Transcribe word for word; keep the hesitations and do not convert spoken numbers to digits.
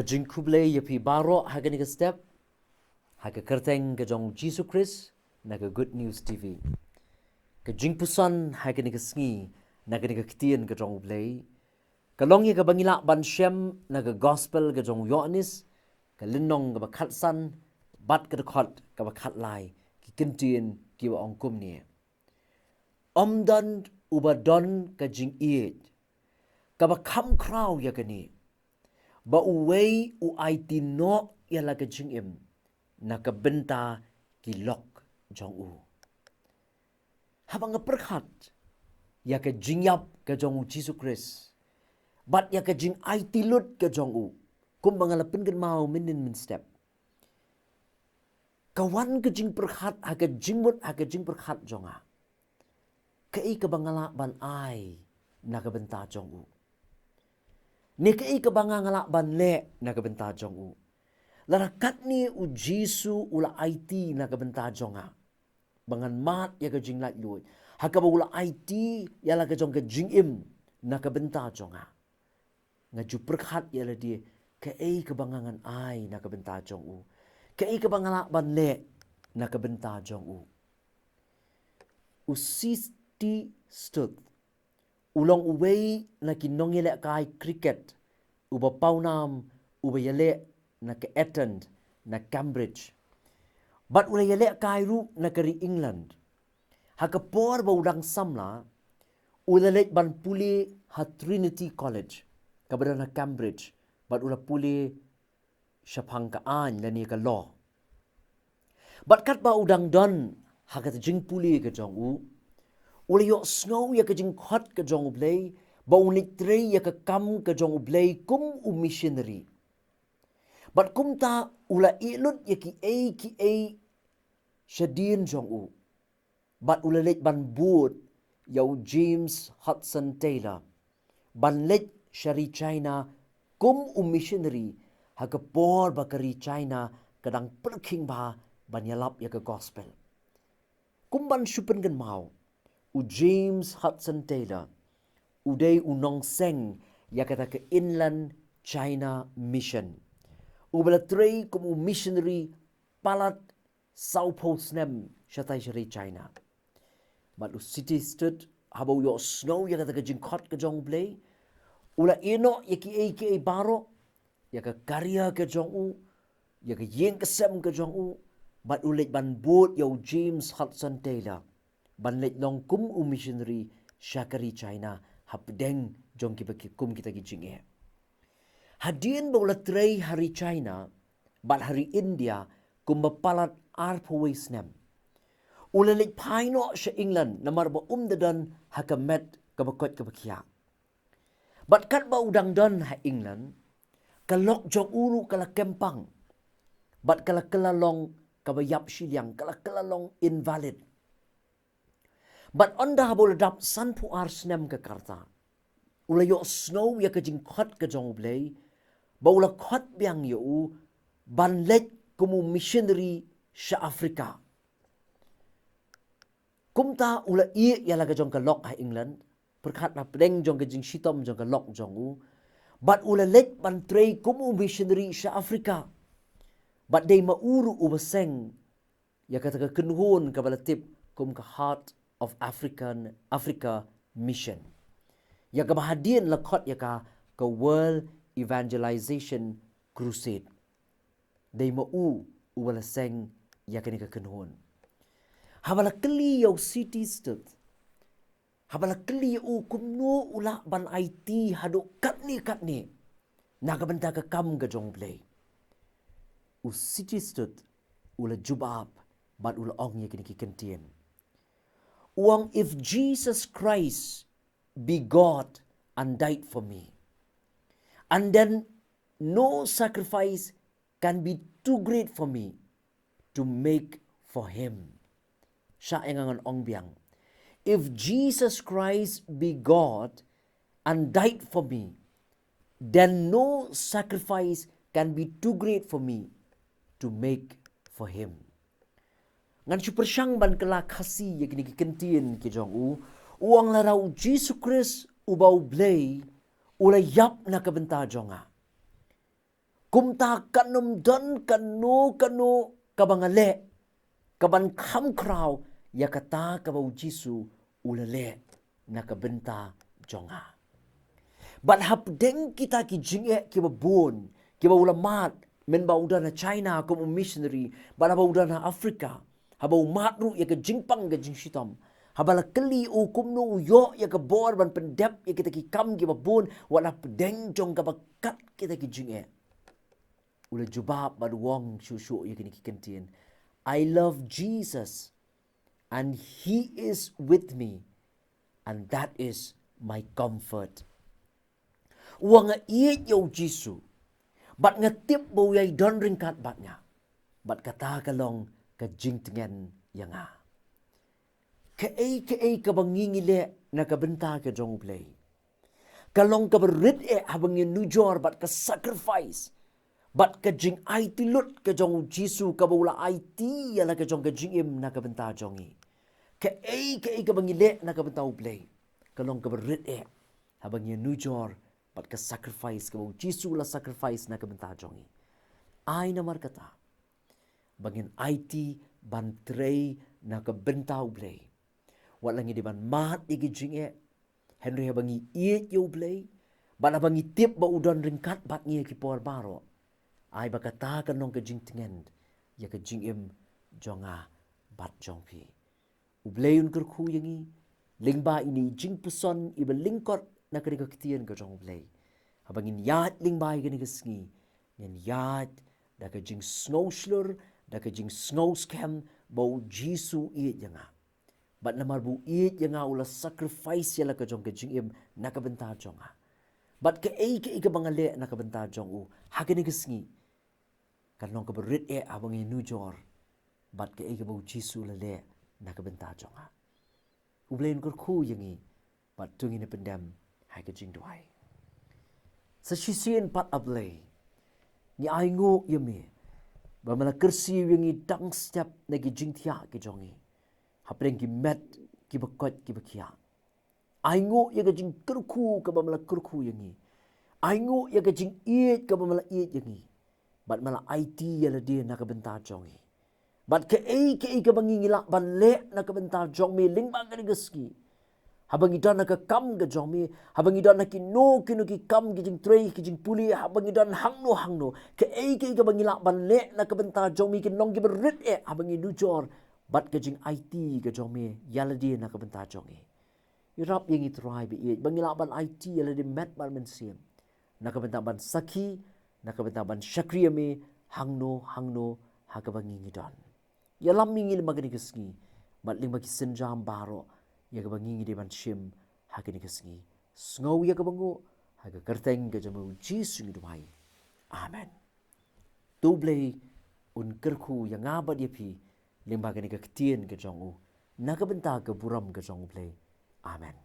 Jingkhublei ïa phi baroh ha kane ka step, ha ka kyrteng ka jong u Jisu Khrist, na ka Good News T V. Ka jingpuson ha kane ka sngi, na kane ka ktien ka jong u Blei, ka long ïa kaba ngi lah ban shem na ka Gospel ka jong u Ïoannis, ka lynnong kaba khatsan, bad ka dkhot kaba khatlai, ki kyntien kiba ong kumne. Ym don uba don ka jingïeit kaba kham khraw ïa kane, ba uwei u aiti noh ïa la ka jingim na ka bynta ki lok jong u. Haba nga pyrkhat ïa ka jingïap ka jong u Jisu Khrist, bad ïa ka jingaiti lut ka jong u, kumba nga la pynkynmaw mynhynnin mynstep, ka wan ka jingpyrkhat ha ka jingmut, ha ka jingpyrkhat jong nga. Kaei kaba nga lah ban ai na ka bynta jong u? Ne kaei kaba nga, nga lah ban leh na ka bynta jong u? Lada katne u Jisu u la aiti na ka bynta jong nga, ba ngan mad ïa ka jinglaitluid, ha kaba u la aiti ïa la ka jong ka jingim na ka bynta jong nga, nga ju pyrkhat ïa lade, kaei kaba nga ngan ai na ka bynta jong u? Kaei kaba nga lah ban leh na ka bynta jong u? U C T Studd u long uwei na ki nongïalehkai cricket uba pawnam, uba ïaleh na ka Eton na Cambridge, bad u la ïalehkai ruh na ka ri England. Ha ka por ba u dang samla, u la leit ban pule ha Trinity College, kaba don ha Cambridge, bad u la pule shaphang ka aiñ lane ka law. Bad katba u dang don ha kata ka jingpule ka jong u, u la ïohsngew ïa ka jingkhot ka jong u Blei, ba un leit trei ïa ka kam ka jong u Blei kum u missionary. Bad kumta u la ïeh lut ïa kiei kiei shadien jong u, bad u la leit ban bud ïa u James Hudson Taylor ban leit sha ri China kum u missionary, ha ka por ba ka ri China ka dang pyrkhing bha ban ïalap ïa ka Gospel. Kum ban shu pynkynmaw, u James Hudson Taylor u dei u nongseng ïa kata ka Inland China Mission, uba la trei kum u missionary palat sawphew snem shatai sha ri China. Bad u C T Studd, haba u ïohsngew ïa kata ka jingkhot ka jong u Blei, u la ïeh noh ïa kiei kiei baroh, ïa ka career ka jong u, ïa ka ïing ka sem ka jong u, bad u leit ban bud ïa u James Hudson Taylor ban leit long kum u missionary sha ka ri China, hapdeng jong kiba ki, kum kita ki jingeh. Hadien ba u la trei ha ri China bad ha ri India kumba palat arphew wei snem, u la leit phai noh sha England, namar ba um da don ha ka met kaba koit kaba khiah. Bad katba u dang don ha England, ka lok jong u ruh ka la kem pang, bad ka la kylla long kaba ïap shiliang, ka la kylla long invalid. Bad ynda haba u la dap sanphew ar snem ka rta, u la ïohsngew ïa ka jingkhot ka jong u Blei, ba u la khot biang ïa u ban leit kum u missionary sha Africa. Kumta u la ïeh ïa la ka jong ka lok ha England, pyrkhat hapdeng jong ka jingshitom jong ka lok jong u, bad u la leit ban trei kum u missionary sha Africa. Bad dei ma u ruh uba seng ïa kata ka kynhun kaba la tip kum ka Heart of African, Africa Mission, ïa kaba hadien la khot ïa ka ka World Evangelization Crusade. Dei ma u uba la seng ïa kane ka kynhun. Haba la kylli ïa u C T Studd, haba la kylli ïa u kumno u lah ban aiti haduh katne katne na ka bynta ka kam ka jong u Blei, u C T Studd u la jubab bad u la ong ïa kine ki kyntien. U ong, "If Jesus Christ be God and died for me, and then no sacrifice can be too great for me to make for him." Shah, ïa nga ngan ong biang. "If Jesus Christ be God and died for me, then no sacrifice can be too great for me to make for him." Ngan shu pyrshang ban kylla Khasi ïa kine ki kyntien ki jong u. U ong, "Lada u Jisu Khrist uba u Blei u la ïap na ka bynta jong nga, Kumta kan ym don kano kano kaba nga leh kaban kham khraw ïa kata kaba U Jisu u la leh na ka bynta jong nga. Bad hapdeng kita ki jingeh kiba bun kiba u la mad, mynba u don ha China kum u missionary, bad haba u don ha Africa, haba u mad ruh ïa ka jingpang ka jingshitom, haba la kylli u kumno u ïoh ïa ka bor ban pyndep ïa kita ki kam kiba bun, wat hapdeng jong kaba kat kita ki jingeh, u la jubab bad u ong shuh shuh ïa kine ki kyntien: "I love Jesus and he is with me, and that is my comfort." U ong, nga ïeit ïa U Jisu bad nga tip ba u ïai don ryngkat bad nga, bad kata ka long ka jingtngen ïa nga. Kaei kaei kaba ngi ngi leh na ka bynta ka jong U Blei, ka long kaba rit eh haba ngi nujor bad ka sacrifice bad ka jingaiti lut ka jong U Jisu kaba u la aiti ïa la ka jong ka jingim na ka bynta jong ngi. Kaei kaei kaba ngi leh na ka bynta U Blei, ka long kaba rit eh haba ngi nujor bad ka sacrifice kaba U Jisu u la sacrifice na ka bynta jong ngi. Ai namar kata ba ngin aiti ban trei na ka bynta U Blei, wat la ngi dei ban mad ïa ki jingeh, hynrei haba ngi ïeit ïa U Blei bad haba ngi tip ba u don ryngkat bad ngi ïa ki por baroh, ai ba kata kan long ka jingtngen ïa ka jingim jong nga bad jong phi. U Blei un kyrkhu ïa ngi lyngba ine i jingpuson iba lyngkot na kane ka ktien ka jong U Blei. Haba ngin ïaid lyngba ïa kane ka sngi, ngin ïaid da ka jingsngew shlur, da ka jingsngew skhem ba U Jisu u ïeit ïa nga. Bad namar ba u ïeit ïa nga u la sacrifice ïa la ka jong ka jingim na ka bynta jong nga. Bad kaei kaei kaba nga leh na ka bynta jong u ha kane ka sngi, kan long kaba rit eh haba ngi nujor bad kaei kaba U Jisu u la leh na ka bynta jong nga. U Blei un kyrkhu ïa ngi bad to ngin ïa pyndem ha ka jingduwai. Sa shisien pat, A Blei, ngi ainguh ïa me ba me la kyrsiew ïa ngi dang step na ki jingthiah ki jong ngi hapdeng ki met kiba koit kiba khiah. Ainguh ïa ka jingkyrkhu kaba me la kyrkhu ïa ngi. Ainguh ïa ka jingïeit kaba me la ïeit ïa ngi. Bad me la aiti ïa lade na ka bynta jong ngi. Bad kaei kaei kaba ngi ngi lah ban leh na ka bynta jong me lyngba kane ka sngi, haba ngi don ha ka kam ka jong me, haba ngi don ha kino kino ki kam ki jingtrei ki jingpule, haba ngi don hangno hangno, kaei kaei kaba ngi lah ban leh na ka bynta jong me kin long kiba rit eh haba ngi nujor bad ka jingaiti ka jong me ïa lade na ka bynta jong ngi. Ïarap ïa ngi, Trai ba ïeit, ba ngi lah ban aiti ïa lade met bad mynsiem na ka bynta ban sakhi, na ka bynta ban shakri ïa me hangno hangno ha kaba ngi ngi don. Ïalam ïa ngi lyngba kane ka sngi bad lyngba ki sienjam baroh ïa kaba ngi ngi dei ban shim ha kane ka sngi. Sngew ïa kaba nguh, ha ka kyrteng ka jong U Jisu ngi duwai. Amen. To U Blei un kyrkhu ïa nga bad ïa phi lyngba kane ka ktien ka jong u, na ka bynta ka burom ka jong U Blei. Amen.